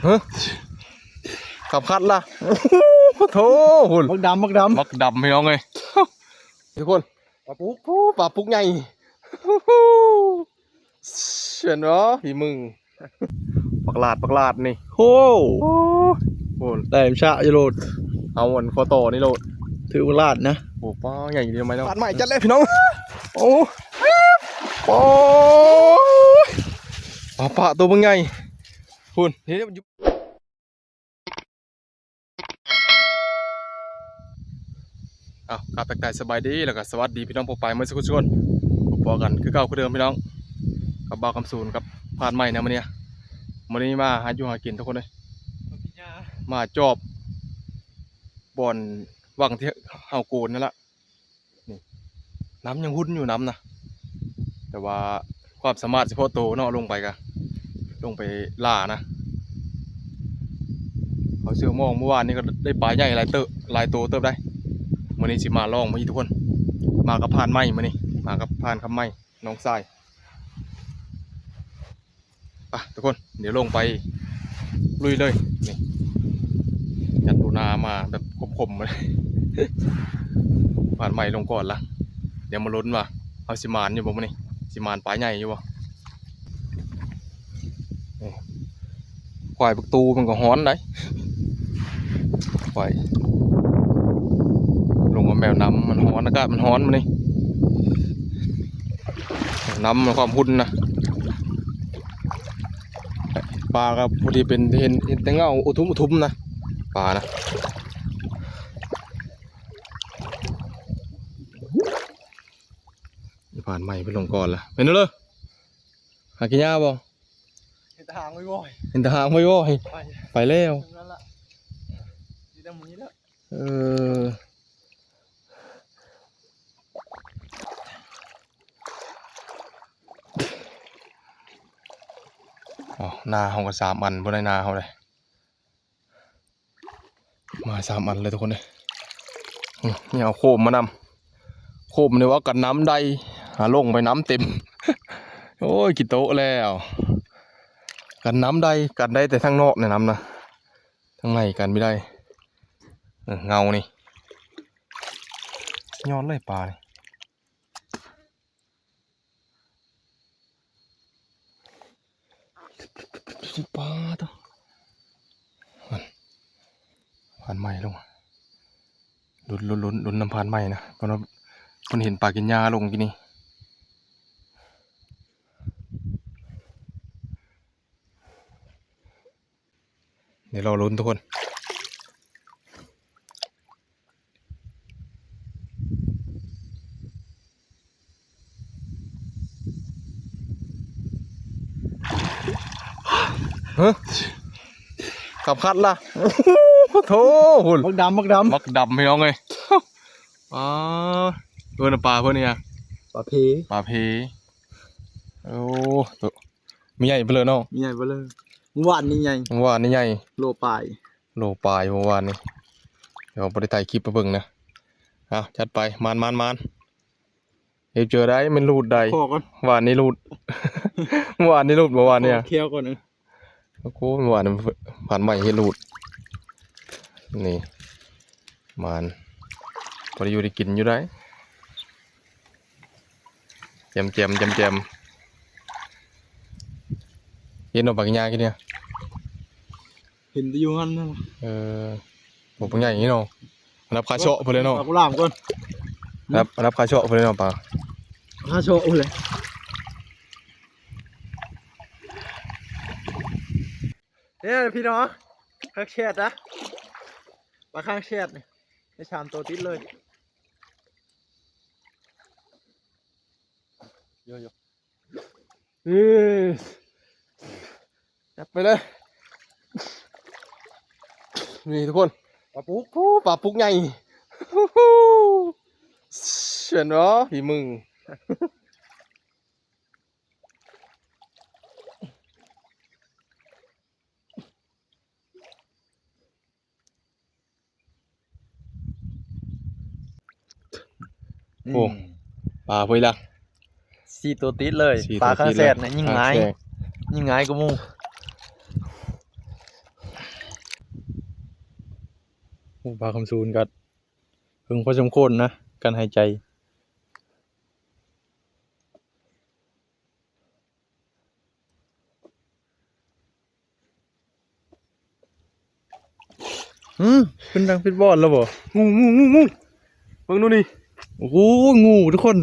ຮະ ຂັບຂັດລະ ໂອ້ໂຫ ພຸ້ນ ບັກດຳ ບັກດຳ ບັກດຳ ພີ່ນ້ອງເອີຍ ທຸກຄົນ ປາປຸກ ໂອ້ ປາປຸກໃຫຍ່ ເຫັນບໍ່ ຝີມື ປາກຫຼາດ ປາກຫຼາດນີ້ ໂອ້ ໂອ້ ໂອ້ ໄດ້ມາຊະຢູ່ໂລດ ເອົາອັນຄໍຕໍ່ນີ້ໂລດ ຖືປາກຫຼາດນະ ໂອ້ ປາໃຫຍ່ດີໄໝເນາະ ປາດໃໝ່ຈັດເລີຍພີ່ນ້ອງ ໂອ້ ໂອ້ຍ ປາ ປາໂຕບັກໃຫຍ່ ພຸ້ນ ເອົາ ກາບທັກທາຍສະບາຍດີ ແລ້ວກໍສະຫວັດດີພີ່ນ້ອງປ້ອງປາຍໝົດສູ່ຄົນ ພົບກັນຄືເກົ່າຄືເດີມພີ່ນ້ອງ ກັບບ່າວຄຳສູນກັບພານໃໝ່ນະມື້ນີ້ ມື້ນີ້ມາຫາຢູ່ຫາກິນທຸກຄົນເອີຍ ມາຈອບບ່ອນວັງທີ່ເຮົາໂກນນັ້ນລະ ນີ້ ນ້ຳຍັງຫຸ່ນຢູ່ ນ້ຳນະ ແຕ່ວ່າຄວາມສາມາດສະເພາະໂຕເນາະ ລົງໄປກະ ລົງໄປລ່ານະ ເອົາເສື້ອໝອງ ມື້ວານນີ້ກໍໄດ້ປາໃຫຍ່ຫຼາຍເຕີບ ຫຼາຍໂຕເຕີບໄດ໋ ມື້ນີ້ຊິມາລອງເບິ່ງອີກທຸກຄົນ ມາກັບພານໃໝ່ມື້ນີ້ ມາກັບພານຄຳໃໝ່ ນ້ອງຊາຍ. ໄປທຸກຄົນ ດຽວລົງໄປລຸຍເລີຍ ນີ້ ຍັດໂຕນາມາແບບຂົມໆ ມາເລີຍ ພານໃໝ່ລົງກ່ອນລະ ດຽວມາລຸ້ນວ່າເຮົາຊິໝານຢູ່ບໍ່ມື້ນີ້ ຊິໝານປາໃຫຍ່ຢູ່ບໍ່ ນີ້ ຄວາຍບັກຕູມັນກໍຮ້ອນໄດ໋ ຄວາຍ ລົງມາແມວນ້ຳມັນຮ້ອນ ອາກາດມັນຮ້ອນມື້ນີ້ ນ້ຳມັນຄວາມຫຸ່ນນະ ປາກໍພໍດີເປັນ ເຫັນ ເຫັນແຕ່ເງົາອຸທຸມໆ ນະ ປານະ ຜ່ານໃໝ່ເພິ່ນລົງກ່ອນລະ ເປັນເດີ ຫາກິນຫຍ້າບໍ່? ເຫັນແຕ່ຫາງວອຍໆ ເຫັນແຕ່ຫາງວອຍໆ ໄປ ໄປແລ້ວ ນັ້ນລະ ຊິໄດ້ມື້ນີ້ແລ້ວ ເອີ ເອົາ ນາເຮົາກໍສາມອັນ ບໍ່ໄດ້ນາເຮົາເດ້. ມາສາມອັນເລີຍທຸກຄົນເອີຍ ອືມ ນີ້ເອົາໂຄມມານຳ ໂຄມນີ້ວ່າກັນນ້ຳໄດ້ ຫາລົງໄປນ້ຳເຕັມ ໂອ້ຍ ຂີ້ໂຕະແລ້ວ ກັນນ້ຳໄດ້ ກັນໄດ້ແຕ່ທາງນອກໃນນ້ຳນະ ທາງໃນກັນບໍ່ໄດ້ ເອີ ເງົານີ້ ຍອດເລີຍປານີ້. ປາດໂທ້ ພັນໃໝ່ລົງ ລຸ້ນ ລຸ້ນ ລຸ້ນ ລຸ້ນນຳພັນໃໝ່ນະ ເພິ່ນວ່າເພິ່ນເຫັນປາກິນຫຍ້າລົງກີ້ນີ້. ດຽວລໍລຸ້ນທຸກຄົນ ຮະ ຂັບຂັດລະ ໂອ້ໂຫ ໂທ້ ພຸ້ນ ບັກດຳ ບັກດຳ ບັກດຳ ພີ່ນ້ອງເອີຍ ອໍ ເອີ້ນປາເພິ່ນນີ້ຫຍັງ ປາເພ ປາເພ ໂອ້ ໂຕ ມີໃຫຍ່ເບີເລີເນາະ ມີໃຫຍ່ເບີເລີ ມື້ວານນີ້ໃຫຍ່ ມື້ວານນີ້ໃຫຍ່ ໂລປາຍ ໂລປາຍມື້ວານນີ້ ດຽວບໍ່ໄດ້ຖ່າຍຄລິບໃຫ້ເບິ່ງນະ ເອົາ ຈັດໄປ ມານໆໆ ເຮັດເຈີໄດ້ ມັນຫຼູດໄດ້ ພໍກ່ອນ ວານນີ້ຫຼູດ ມື້ວານນີ້ຫຼູດ ມື້ວານນີ້ ຂໍຄຽວກ່ອນ ໂອ້ໂຫ ມື້ວານນີ້ ພັນໃໝ່ເຮັດຫຼູດ ນີ້ ມານ ພໍໄດ້ຢູ່ໄດ້ກິນຢູ່ໄດ໋. ແຈ່ມໆ ແຈ່ມໆ ເຫັນບໍ່ ປາກິນຫຍ້າກິນນີ້ ເຫັນແຕ່ຢູ່ຫັ້ນນະ ເອີ ບໍ່ ປາໃຫຍ່ນີ້ເນາະ ອັນດັບຄາເຊາະພຸ້ນເລີຍເນາະ ປາກຸຫຼາມກ່ອນ ອັນດັບ ອັນດັບຄາເຊາະພຸ້ນເລີຍເນາະ ປາ ຄາເຊາະພຸ້ນເລີຍ ເອີ ພີ່ນ້ອງ ຄັກແຊດນະ ປາຄັກແຊດນີ້ ໄດ້ສາມໂຕຕິດເລີຍ ໂຍໂຍ ເອີ ຈັດໄປເລີຍ ນີ້ທຸກຄົນ ປາປຸກ ໂອ້ ປາປຸກໃຫຍ່ ເຫັນບໍ່ ຝີມື. ໂອ້ ອືມ ປາພຸ້ນລະ ສີ່ໂຕຕິດເລີຍ ສີ່ໂຕຕິດເລີຍ ປາຄາແຊດນີ້ຍິ່ງງ່າຍ ຄາແຊດ ຍິ່ງງ່າຍກວ່າໝູ່ ໂ ອ້ ພາຄຳສູນກໍເຖິງພໍສົມຄວນນະ ການຫາຍໃຈ. ຫືມ ເປັນດັງເປັນບອນແລ້ວບໍ່? ງູ ງູ ງູ ງູ ເບິ່ງດູນີ້. ໂອ້ໂຫ ງູທຸກຄົນ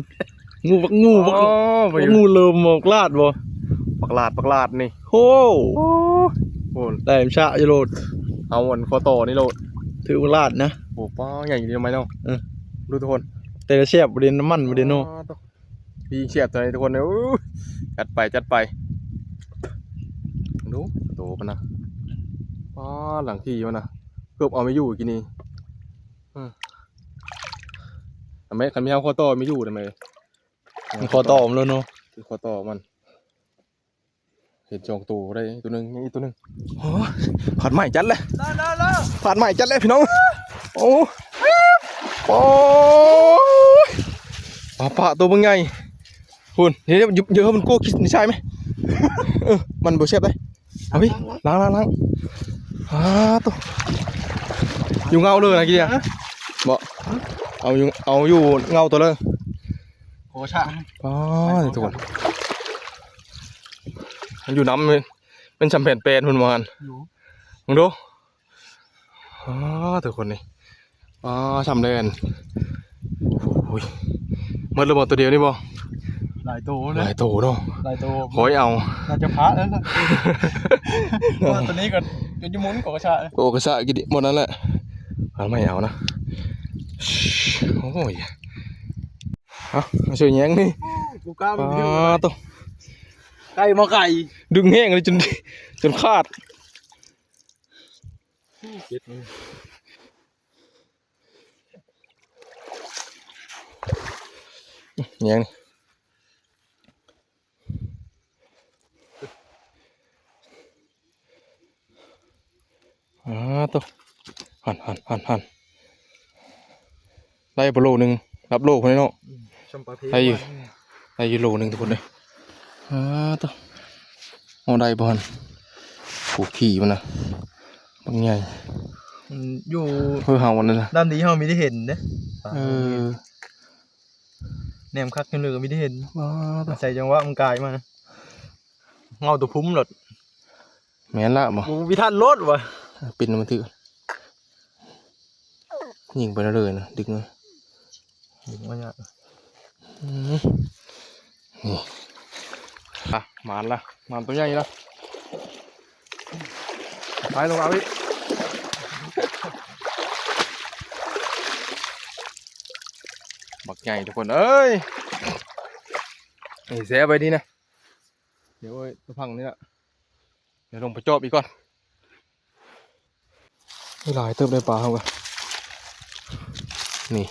ງູ ບັກງູ ບັກ ອໍ ບັກງູເລີ່ມບໍ່ ບັກຫຼາດບໍ່? ບັກຫຼາດ ບັກຫຼາດນີ້. ໂອ້ ໂອ້ ໄດ້ມາຊະຢູ່ໂລດ ເອົາອັນຄໍຕໍ່ນີ້ໂລດ ຖືກບັກຫຼາດນະ. ໂອ້ ປ້າ ໃຫຍ່ຢູ່ດີ ນ້ອງໄມ້ເນາະ. ເອີ ດູທຸກຄົນ ແຕ່ລະແຊບບໍ່ເດ້ ນ້ຳມັນບໍ່ເດ້ເນາະ. ອໍ ໂຕ ປີງແຊບເທົ່າໃດທຸກຄົນເອີຍ. ໂອ້ຍ ຈັດໄປ ຈັດໄປ. ເບິ່ງດູໂຕມັນນະ. ອໍ ຫຼັງທີ່ມັນນະ ເກືອບເອົາໄມ່ຢູ່ກີ້ນີ້. ອືມ ອັນແມ່ນ ຄັນມີເຮົາຂໍ້ຕໍ່ໄມ່ຢູ່ໄດ້ໄໝ? ມັນຂໍ້ຕໍ່ມັນແລ້ວເນາະ ຄືຂໍ້ຕໍ່ມັນ. ເຫັນສອງໂຕໄດ້ ໂຕໜຶ່ງ ຍັງອີກໂຕໜຶ່ງ. ໂອ້ ພາດໄມ້ຈັດເລີຍ ພາດໄມ້ຈັດເລີຍພີ່ນ້ອງ. ໂອ້ ໂອ້ຍ ປາ ປາໂຕບັກໃຫຍ່ພຸ້ນ. ດຽວ ດຽວ ດຽວມັນກົວຂີ້ຊາຍໄໝ? ເອີ ມັນບໍ່ແຊບເດ້. ເອົາພີ່ ລ້າງ ລ້າງ ລ້າງ. ອາ ໂຕ ຢູ່ເງົາເລີຍນະກີ້ ຮະ ບໍ່ ເອົາຢູ່ ເອົາຢູ່ເງົາໂຕເລີຍ. ໂອ້ ຊະ ອໍ ນີ້ທຸກຄົນ ມັນຢູ່ນຳ ມັນຊ່ຳແຜ່ນແປນພຸ້ນວ່າຫັ້ນ. ຢູ່ ເບິ່ງດູ. ອໍ ທຸກຄົນນີ້ ອໍ ຊ່ຳແລ່ນ. ໂອ້ຍ ໝົດແລ້ວບໍ່ ໂຕດຽວນີ້ບໍ່? ຫຼາຍໂຕເລີຍ ຫຼາຍໂຕເນາະ ຫຼາຍໂຕ. ຂ້ອຍເອົາ ໜ້າຈະພະແລ້ວນະ ເພາະວ່າໂຕນີ້ກໍ ກໍຢູ່ໝູນກໍກະຊະ ກໍກະຊະກິນໝົດນັ້ນແຫຼະ. ເອົາ ໄມ້ເອົານະ. ໂອ້ຍ ເອົາ ມາຊ່ວຍແຍງນີ້. ກູກ້າມັນ ອໍ ໂຕ ໄກ່ມາໄກ່ ດຶງແຮງເລີຍ ຈົນ ຈົນຂາດ. ແຍງນີ້. ອາ ໂຕ ຫັ້ນ ຫັ້ນ ຫັ້ນ ຫັ້ນ ໄດ້ບໍ່ໂລໜຶ່ງ ລະດັບໂລພຸ້ນເນາະ. ອືມ ຊ່ຳປາເພ ໄດ້ຢູ່ ໄດ້ຢູ່ໂລໜຶ່ງທຸກຄົນເອີຍ. ອາ ໂຕ ເອົາໄດ້ບໍ່ຫັ້ນ? ໂອ້ ຂີ້ມັນນະ ບັກໃຫຍ່. ມັນຢູ່ ເອີ ເຮົາອັນນັ້ນນະ ດ້ານດີເຮົາມີໄດ້ເຫັນເດ້. ເອີ ແນມຄັກຢູ່ເລີຍກໍມີໄດ້ເຫັນ. ອາ ອາໄສຈັງຫວະມັນກາຍມານະ ເງົາຕົວພຸ້ມໂລດ. ແມ່ນລະບໍ່? ກູວິທັນໂລດວ່າ ປິ່ນມັນຖືກ ຍິງໄປເລີຍນະ ດຶງມາ ດຶງມາຍາກ. ອືມ ນີ້ ອ່ະ ມານລະ ມານຕົວໃຫຍ່ລະ. ໄປ ລົງເອົາອີກ ບັກໃຫຍ່ທຸກຄົນເອີຍ. ນີ້ແຊບໄວ້ດີນະ. ດຽວເອີຍ ຕະພັງນີ້ລະ ດຽວລົງໄປຈອບອີກກ່ອນ. ມີຫຼາຍເຕີບເດ້ປາເຮົາກະ ນີ້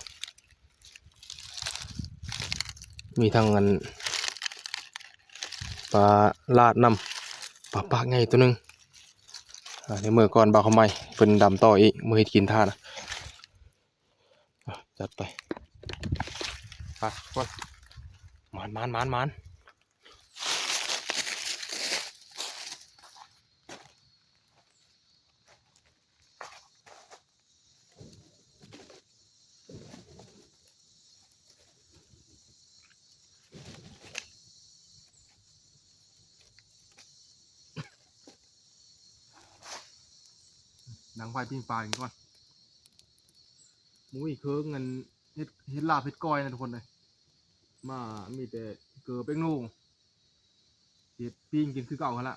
ມີທັງອັນ ປາລາດນຳ ປາປາກໃຫຍ່ໂຕໜຶ່ງ. ອາ ດຽວເມືອກ່ອນ ບ່າວຄຳໄມເພິ່ນດຳຕໍ່ອີກ ເມືອເຮັດກິນທ່ານະ. ອາ ຈັດໄປ ໄປກ່ອນ. ມານ ມານ ມານ ມານ. ດັງໄຟປີ້ງປາກິນກ່ອນ. ໝູ່ອີກເຄິ່ງອັນ ເຮັດ ເຮັດລາບເຮັດກ້ອຍນະທຸກຄົນເອີຍ. ມາມີແຕ່ເກີແປ້ງໂໜ່ ເຮັດປີ້ງກິນຄືເກົ່າຫັ້ນລະ.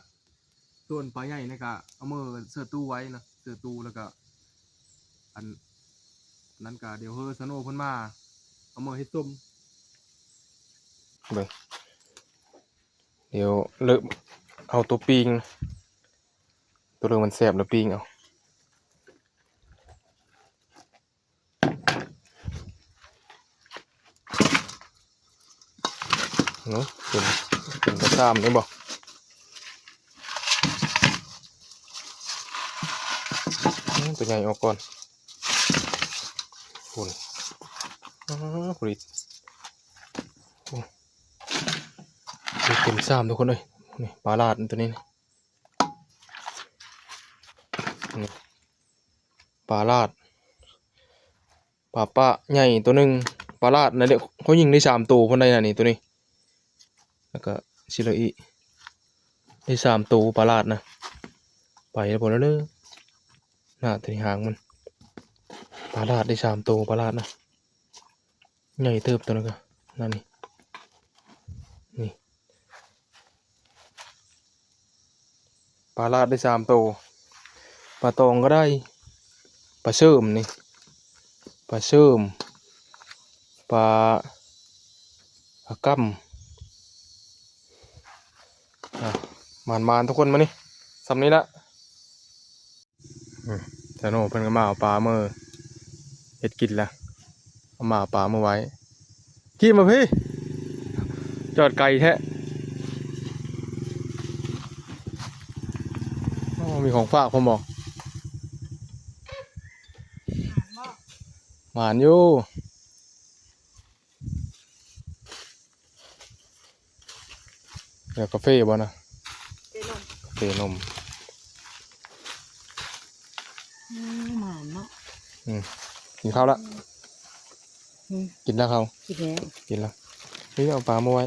ສ່ວນປາໃຫຍ່ນີ້ກະເອົາເມືອເສີດຕູ້ໄວ້ນະ ເສີດຕູ້ ແລ້ວກະ ອັນນັ້ນກະດຽວເຮີສະໂນເພິ່ນມາ ເອົາເມືອເຮັດສົ້ມ. ເບິ່ງ ດຽວເລີກເອົາໂຕປີ້ງ ໂຕເລີກມັນແຊບແລ້ວປີ້ງເອົາ. ເນາະ ເປັນ ເປັນກະຊາມນີ້ບໍ່? ອືມ ໂຕໃຫຍ່ອອກກ່ອນ ພຸ້ນ ອືມ ພຸ້ນ ໂອ້ ເປັນຊາມທຸກຄົນເອີຍ. ນີ້ປາລາດໂຕນີ້ ນີ້ ປາລາດ ປາ ປາໃຫຍ່ໂຕໜຶ່ງ ປາຫຼາດນະເດ້. ເຂົາຍິງໄດ້ສາມໂຕພຸ້ນໃດ໋ນະນີ້ ໂຕນີ້ ແລ້ວກະຊິເລີອີກ ໄດ້ສາມໂຕປາຫຼາດນະ. ໄປແລ້ວບໍ່ເລີ ໜ້າແຕ່ຫາງມັນ. ປາຫຼາດໄດ້ສາມໂຕ ປາຫຼາດນະ ໃຫຍ່ເຕີບໂຕນັ້ນກະ ນັ້ນນີ້ ນີ້ ປາຫຼາດໄດ້ສາມໂຕ ປາຕອງກໍໄດ້ ປາເສີມນີ້ ປາເສີມ ປາ ປາກຳ. ອ່ະ ໝານໆ ທຸກຄົນ ມື້ນີ້ສ່ຳນີ້ລະ. ອືມ ຊາໂນເພິ່ນກໍມາເອົາປາເມືອເຮັດກິນລະ ເອົາມາເອົາປາເມືອໄວ້. ຂີ່ມາພີ້ ຈອດໄກແທ້. ໂອ້ ມີຂອງຝາກພ້ອມບໍ? ໝານຢູ່. ແລ້ວກາເຟບໍ່ນະ? ເຟນົມ ກາເຟນົມ. ອືມ ໝານເນາະ. ອືມ ກິນເຂົ້າລະ? ອືມ ກິນແລ້ວເຂົ້າ? ກິນແລ້ວ ກິນລະ. ນີ້ເອົາປາມາໄວ້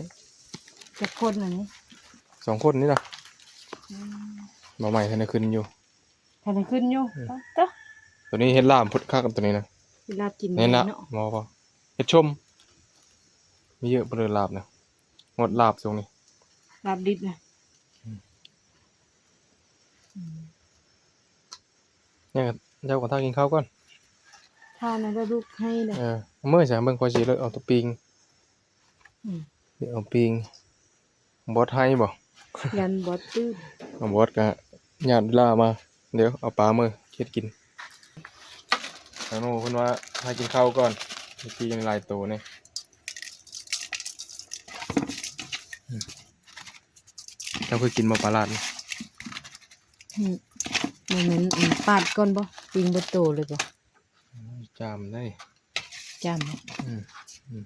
ຈັກຄົນອັນນີ້? ສອງຄົນນີ້ລະ. ອືມ ໜໍ່ໄມ້ທັນໄດ້ຂຶ້ນຢູ່. ທັນໄດ້ຂຶ້ນຢູ່. ອືມ ເອີ ໂຕນີ້ເຮັດລາບພຸດຄັກ ໂຕນີ້ນະ. ເຮັດລາບກິນແມ່ນລະເນາະ. ບໍ່ ບໍ່ ເຮັດຊົມ ມີເຍອະບໍ່ເລີຍລາບນະ. ງົດລາບຊ່ວງນີ້ ລາບດິບນະ. ອືມ ອືມ ເຈົ້າກໍຖ້າກິນເຂົ້າກ່ອນ. ຖ້ານະ ແລ້ວລູກໃຫ້ນະ. ເອີ ເມື່ອຍຊະ ເບິ່ງຂ້ອຍຊິເລີກເອົາຕົວປີ້ງ. ອືມ ເອົາປີ້ງ. ບອດໄຫ້ບໍ່? ຢ້ານບອດຕື່ນ. ເອົາບອດກະຍາດເວລາມາ. ດຽວເອົາປາເມືອເຮັດກິນ. ຊາໂນເພິ່ນວ່າຖ້າກິນເຂົ້າກ່ອນ ມີປີ້ງຫຼາຍໂຕນີ້. ເຈົ້າເຄີຍກິນບໍ່ປາຫຼາດນີ້? ອືມ ບໍ່ແມ່ນ ອັນ ປາດກ່ອນບໍ່? ປີ້ງເບິດໂຕເລີຍບໍ່? ໂອ້ຍ ຈາມໄດ໋. ຈາມບໍ່? ອືມ ອືມ.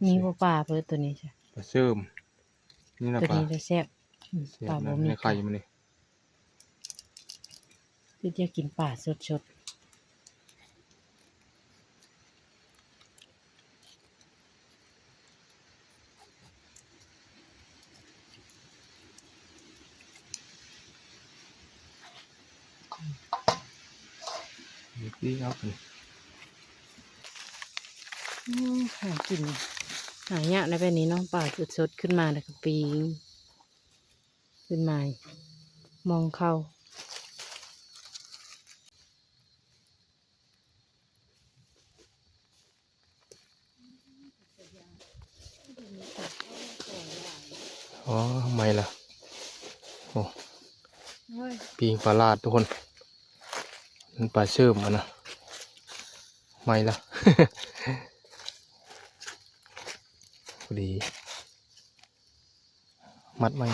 ມີບໍ່ປາເພິ່ນໂຕນີ້ຊະ? ປາເສີມ ນີ້ລະ ໂຕນີ້ລະແຊບ. ອືມ ແຊບ ປາບໍ່ມີ ໃນໄຂ່ມັນນີ້. ຄືຈະກິນປາສົດໆ. ນີ້ ປີ້ງເອົາຂຶ້ນ. ອືມ ຫາກິນຫາຍາກໃນແບບນີ້ເນາະ ປາສົດໆ ຂຶ້ນມາແລ້ວກໍປີ້ງ ຂຶ້ນມາມອງເຂົ້າ. ອໍ ໃໝ່ລະ. ໂອ້ ໂອ້ຍ ປີ້ງປາຫຼາດທຸກຄົນ ມັນປາເສີມຫັ້ນນະ. ໃໝ່ລະ ພໍດີ ມັດໃໝ່.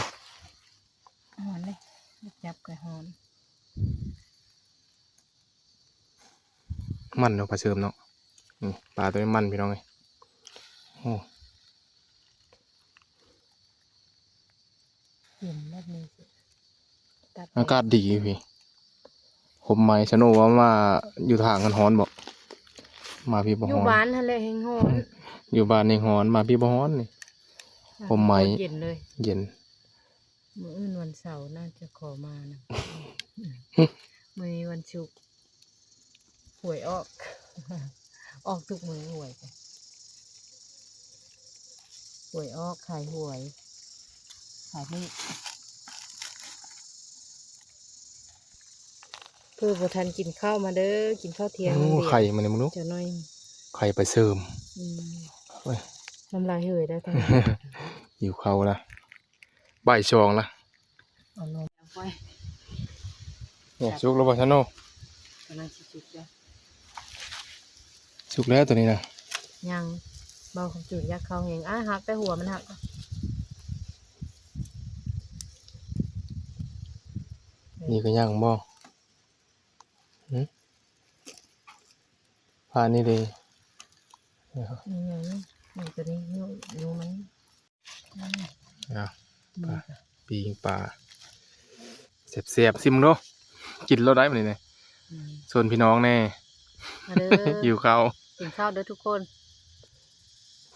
ຮ້ອນເດ້ ຈັບກໍຮ້ອນ. ມັນເນາະ ປາເສີມເນາະ. ນີ້ ປາໂຕນີ້ມັນ ພີ່ນ້ອງເອີຍ. ໂອ້ ເຢັນແບບນີ້ ອາກາດດີຢູ່ພີ້. ຮົ່ມໄມ້ ຊາໂນວ່າມາຢູ່ທາງຫັ້ນຮ້ອນບໍ່? ມາພີ້ບໍ່ຮ້ອນ. ຢູ່ບ້ານຫັ້ນແຫຼະແຮ່ງຮ້ອນ. ອືມ ຢູ່ບ້ານແຮ່ງຮ້ອນ ມາພີ້ບໍ່ຮ້ອນນີ້. ອ່າ ຮົ່ມໄມ້ ເຢັນເລີຍ ເຢັນ. ມື້ອື່ນວັນເສົາ ໜ້າຈະຂໍມານະ. ມື້ນີ້ວັນສຸກ ຫວຍອອກ. ອອກທຸກມື້ຫວຍ. ຫວຍອອກ ຂາຍຫວຍ ຂາຍເລກ. ເພື່ອບໍ່ທັນກິນເຂົ້າ ມາເດີ ກິນເຂົ້າທ່ຽງ. ໂອ້ ນຳເດ ໄຂ່ມັນນີ້ ເບິ່ງດູ ຈັກໜ້ອຍ ໄຂ່ປາເສີມ. ອືມ ໂອ້ຍ ນ້ຳລາຍເຫີຍໄດ້ທັງ ຫິວເຂົ້າລະ. ບ່າຍສອງລະ. ເອົາລົງໄປ. ນີ້ ສຸກແລ້ວບໍ່ຊາໂນ? ກຳລັງຊິສຸກແລ້ວ. ສຸກແລ້ວໂຕນີ້ນະ. ຍັງ. ເບົາຄຳຈູນຢາກເຂົ້າແຮງ. ອ້າ ຫັກ ແຕ່ຫົວມັນຫັກ. ນີ້ກໍຍັງບໍ່? ຫຶ? ປານີ້ເດ. ນີ້ຫຍັງນີ້? ນີ້ໂຕນີ້ ຢູ່ ຢູ່ມັນ. ອ່າ ອືມ ປີ້ງປາ ແຊບໆ ຊິມເນາະ. ກິນໂລດໄດ້ມື້ນີ້ນະ. ອືມ ຊວນພີ່ນ້ອງແດ່. ມາເດີ ຫິວເຂົ້າ ກິນເຂົ້າເດີທຸກຄົນ.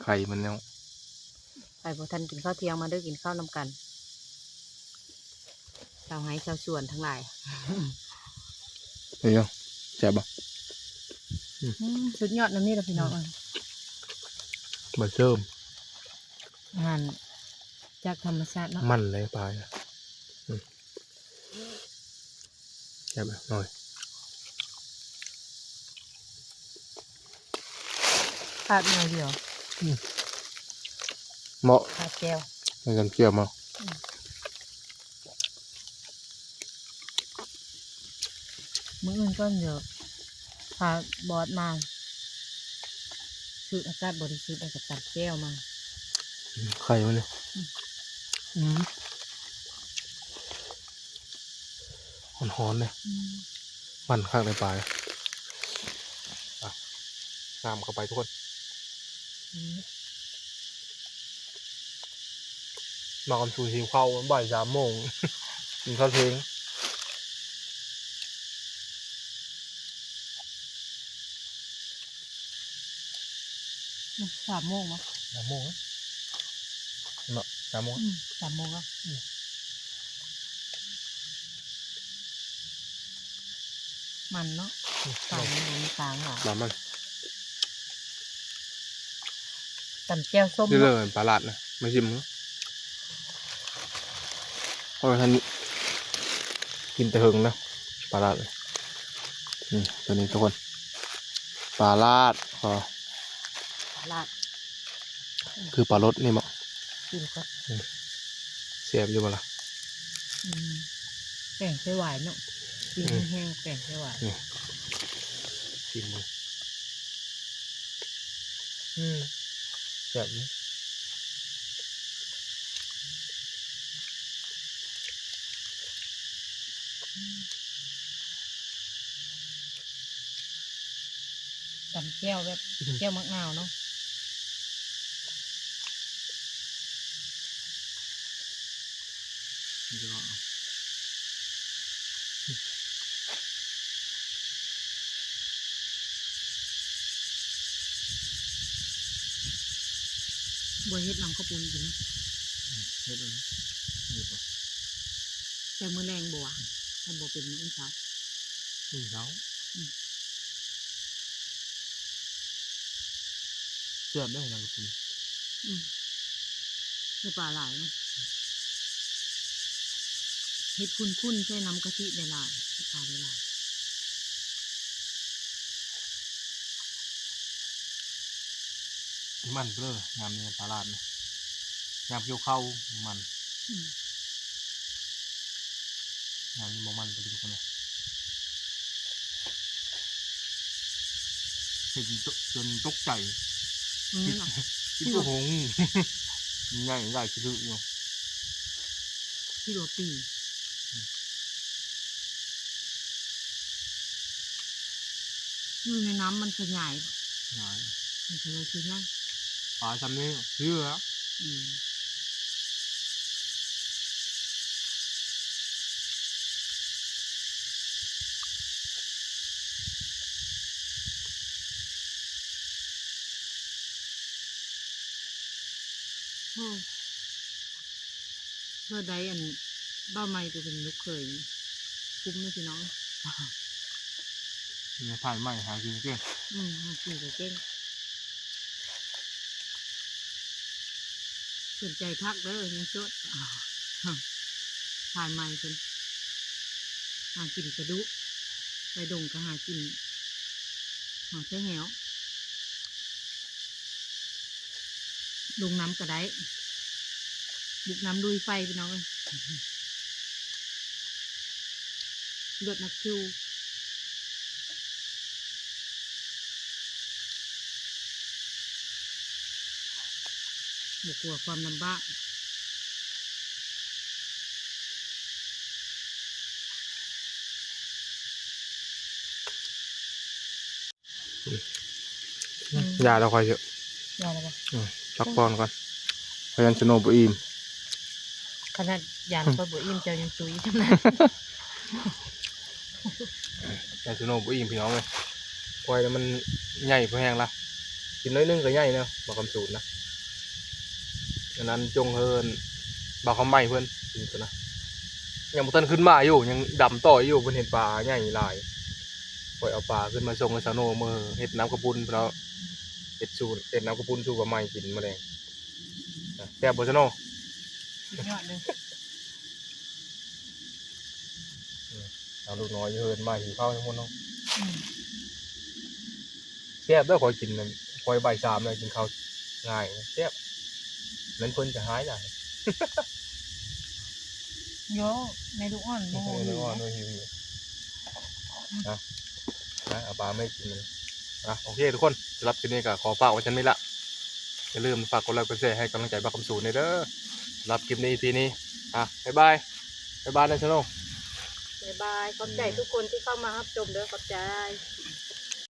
ໄຂ່ມັນແລ້ວ ໃຜບໍ່ທັນກິນເຂົ້າທ່ຽງ ມາເດີ ກິນເຂົ້ານຳກັນ ຊາວໄຮ່ຊາວສວນທັງຫຼາຍ. ເປັນຫຍັງ ແຊບບໍ່? ອືມ ສຸດຍອດນຳນີ້ລະພີ່ນ້ອງເອີຍ ໃບເສີມ ອາຫານຈາກທຳມະຊາດເນາະ ມັນເລີຍປາ ອືມ. ແຊບເລີຍ ຂາດໜ້ອຍດຽວ ອືມ ເໝາະ ຂາດແຈ່ວ ໃຫ້ກັນແຈ່ວມາ ອືມ ມື້ອື່ນກ່ອນ ດຽວພາບອດມາ ສູດອາກາດບໍລິສຸດ ແລ້ວກໍຕັກແຈ່ວມາ ອືມ ໄຂ່ມັນນີ້ ອືມ ອືມ. ຮ້ອນໆເດ້ ອືມ ມັນຄັກໃນປາ ອ່ະ ນ້ຳເຂົ້າໄປທຸກຄົນ ອືມ ມາກັນສູ່ຫິວເຂົ້າ ບ່າຍສາມໂມງ ກິນເຂົ້າທ່ຽງ. ອືມ ສາມໂມງບໍ່? ສາມໂມງເນາະ ສາມໂມງ ອືມ ສາມໂມງແລ້ວ ອືມ ມັນເນາະ ອືມ ປາມັນບໍ່ມີກາງຫວາ ປາມັນ ຕຳແຈ່ວສົ້ມ ນີ້ເລີຍ ເນາະ ປາລາດນະ ມາຊິມເນາະ. ເພາະວ່າທ່ານກິນແຕ່ເຫິງນະ ປາລາດ ອືມ ຕົວນີ້ທຸກຄົນ ປາລາດ ຂໍ ປາລາດ ຄືປາລົດນີ້ເບາະ ກິນກ່ອນ ອືມ ແຊບຢູ່ບໍ່ລະ? ອືມ ແປງໃສ່ຫວາຍເນາະ ກິນ ອືມ ແຫ້ງໆ ແປງໃສ່ຫວາຍ ອືມ ຊີມເບິ່ງ. ອືມ ແຊບຢູ່ ຕຳແຈ່ວແບບ ອືມ ແຈ່ວໝາກນາວເນາະ. ບໍ່ເຮັດນຳເຂົ້າປຸ້ນກິນນະ ເຮັດແລ້ວນະ ແຕ່ມື້ແລງບໍ່ວ່າ ຄັນບໍ່ເປັນມື້ອື່ນເຊົ້າ ມື້ເຊົ້າ ອືມ. ແຊບເດ້ນຳເຂົ້າປຸ້ນ ອືມ ໃສ່ປາຫຼາຍເນາະ ເຮັດຂຸ້ນໆ ໃສ່ນ້ຳກະທິຫຼາຍໆ ໃສ່ປາຫຼາຍໆ ມັນເດີ້ ຍາມນີ້ປາລາດນີ້ ຍາມກ່ຽວເຂົ້າມັນ ອືມ. ງານນີ້ບໍ່ມັນປານໃດທຸກຄົນເອີຍ ເຫັນຈົນຕົກໃຈ ອືມ ຄິດ ຄິດວ່າຫົງ ໃຫຍ່ຫຼາຍຄືຢູ່ ຄິດວ່າປີ ອືມ ຢູ່ໃນນ້ຳມັນຂະຫຍາຍ ຂະຫຍາຍ ມັນກໍເລີຍຄືຫຍັງ ປາຊ່ຳນີ້ຄືແລ້ວ ອືມ ໂອ້ ເພື່ອໄດ້ອັນ ບ່າວໃໝ່ໄປເປັນລູກເຂີຍ ຄຸ້ມເນາະພີ່ນ້ອງ ແມ່ພາຍໃໝ່ຫາກິນເກັ່ງ ອືມ ຫາກິນກໍເກັ່ງ ສົນໃຈທັກເດີ້ ຍັງໂສດ ພາຍໃໝ່ເພິ່ນ ຫາກິນກະດຸ ໄປດົງກໍຫາກິນ ຫາໃສ່ແຮ້ວ ລົງນ້ຳກໍໄດ້ ບຸກນ້ຳລຸຍໄຟພີ່ນ້ອງເອີຍ ເລືອດນັກສູ້ ບໍ່ກົວຄວາມລຳບາກ ອືມ ຢາແລ້ວຂ້ອຍເຖາະ ຢາແລ້ວບໍ່? ອືມ ພັກຜ່ອນກ່ອນ ພະຍັນສະໂນບໍ່ອີ່ມ ຂະໜາດຢາຂ້ອຍບໍ່ອີ່ມ ເຈົ້າຍັງຈຸຍຂະໜາດ ແຕ່ສະໂນບໍ່ອີ່ມ ພີ່ນ້ອງເອີຍ ຂ້ອຍນະມັນໃຫຍ່ພໍແຮງລະ ກິນໜ້ອຍໜຶ່ງກໍໃຫຍ່ແລ້ວ ບ່າວຄຳສູນນະ. ອັນນັ້ນຈົ່ງເຮີ້ນບ່າວຄຳໃໝ່ເພິ່ນກິນຕົວນະ ຍັງບໍ່ທັນຂຶ້ນມາຢູ່ ຍັງດຳຕໍ່ຢູ່. ເພິ່ນເຫັນປາໃຫຍ່ຫຼາຍ ຂ້ອຍເອົາປາຂຶ້ນມາສົ່ງໃຫ້ສາວໂນ ມື້ເຮັດນ້ຳກະປຸ້ນເພິ່ນເອົາ ເຮັດສູດ ເຮັດນ້ຳກະປຸ້ນສູ່ບ່າວໃໝ່ກິນມື້ແລງ. ແຊບບໍ່ຊະໂນ? ສຸດຍອດເລີຍ. ເອົາລູກນ້ອຍຢູ່ເຮືອນມາຫິວເຂົ້າໃຫ້ໝົດເນາະ. ອືມ ແຊບເດີ ຂ້ອຍກິນນັ້ນ ຂ້ອຍບ່າຍສາມແລ້ວກິນເຂົ້າງ່າຍ ແຊບ. ແມ່ນເພິ່ນຈະຮ້າຍຫຼາຍ. ໂຢ ແມ່ລູກອ່ອນບໍ່ຮູ້ຫິວ ແມ່ລູກອ່ອນບໍ່ຫິວຢູ່. ອືມ ນະ ນະ ເອົາປາມາໃຫ້ກິນ. ອ່ະ ໂອເຄທຸກຄົນ ສຳລັບຄລິບນີ້ກໍຂໍຝາກໄວ້ສ່ຳນີ້ລະ. ຢ່າລືມຝາກກົດໄລກົດແຊໃຫ້ກຳລັງໃຈບ່າວຄຳສູນແດ່ເດີ. ສຳລັບຄລິບນີ້ ອີພີນີ້ ອ່ະ ບາຍບາຍ ບາຍບາຍນະຊາໂນ. ບາຍບາຍ ຂອບໃຈ ອືມ ທຸກຄົນທີ່ເຂົ້າມາຮັບຊົມເດີ ຂອບໃຈ.